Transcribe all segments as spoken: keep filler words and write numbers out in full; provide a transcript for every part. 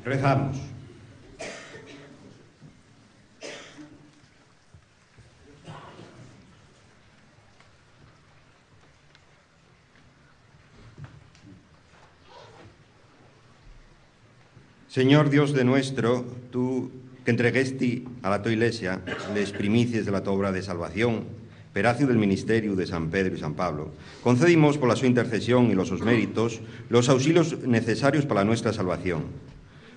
Rezamos. Señor Dios de nuestro, tú qu'entreguesti a la to Ilesia les primicies de la to obra de salvación, peraciu del ministeriu de San Pedro y San Pablo, concedimos pola so intercesión y los sos méritos los auxilios necesarios pa la nuestra salvación.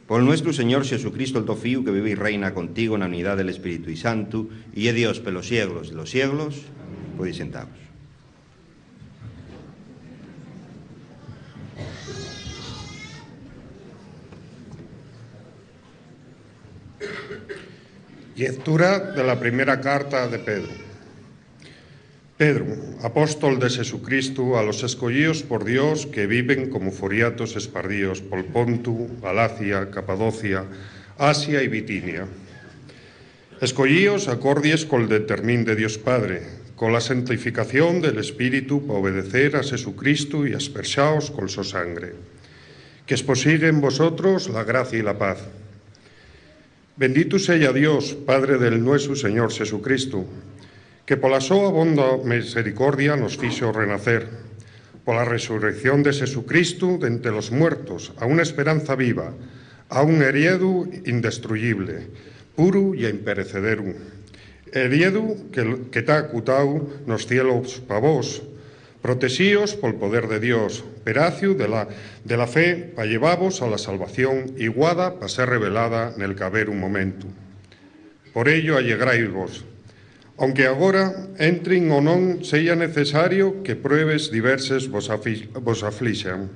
Pol nuestru Señor Xesucristo, el to Fíu, que vive y reina contigo na unidá del Espíritu y Santu, y ye Dios pelos sieglos de los sieglos. Podéis sentaos. Llectura de la primera carta de Pedro. Pedro, apóstol de Xesucristu, a los escoyíos por Dios que viven como foriatos espardíos pol Pontu, Galacia, Capadocia, Asia y Bitinia. Escoyíos acordies col determín de Dios Padre, cola santificación del Espíritu pa obedecer a Xesucristu y asperxaos col so sangre. Qu'esposigui'en vosotros la gracia y la paz. Benditu seya Dios, Padre del nuesu Señor Xesucristu, que pola so abonda misericordia nos fixo renacer, pola resurrección de Xesucristu d'ente los muertos, a una esperanza viva, a un heriedu indestruyible, puru y imperecederu. Heriedu que, que ta acutao nos cielos pa vos, protexíos pol poder de Dios, peraciu de la, de la fe, pa llevavos a la salvación iguada pa ser revelada nel caberu momentu. Por ello, allegraivos, aunque agora, entrin o non, seya necesario que pruebes diverses vos afli-, vos aflixan,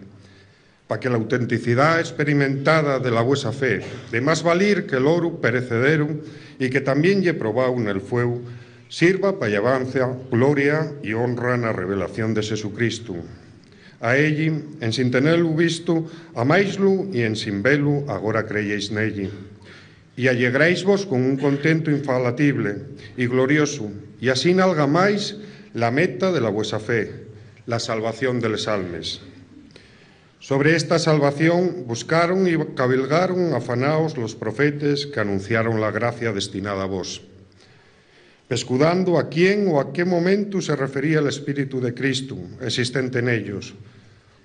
pa que l'autenticidá experimentada de la vuesa fe, de más valir que l'oru perecederu y que tamién ye probáu nel fueu, sirva pa llavanza, gloria y honra na revelación de Xesucristu. A elli, ensin tenelu vistu, amáislu, y ensin velu, agora creyéis nelli. Y allegráisvos con un contentu infalatible y gloriosu, y asina algamáis la meta de la vuesa fe, la salvación de les almes. Sobre esta salvación buscaron y cabilgaron afanaos los profetes qu'anunciaron la gracia destinada a vos, pescudando a quién o a qué momentu se refería l'Espíritu de Cristu existente en ellos,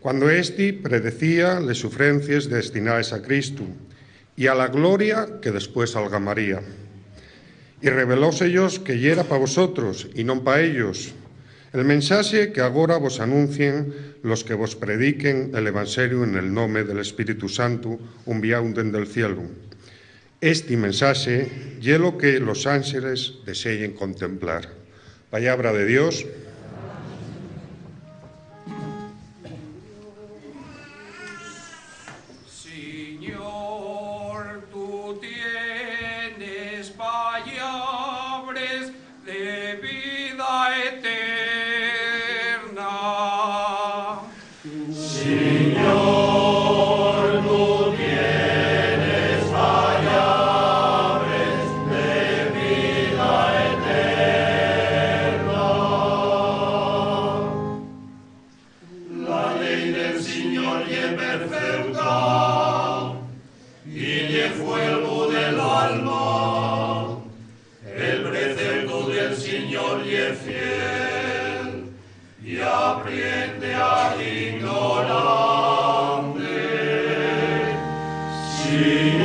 cuando ésti predecía les sufrencies destinaes a Cristu y a la gloria que después algamaría. Y revelóse-yos que yera pa vosotros y non pa ellos el mensaxe que agora vos anuncien los que vos prediquen el Evanxeliu nel nome del Espíritu Santu, unviáu dende'l cielu. Esti mensaxe ye lo que los ánxeles deseen contemplar. Pallabra de Dios. Señor, tú tienes palabras de vida eterna. Señor, tú tienes palabras de vida eterna. La ley del Señor ye perfecta, y ye fuego del alma. El precepto del Señor ye fiel, y apriende al ignorante. Señor,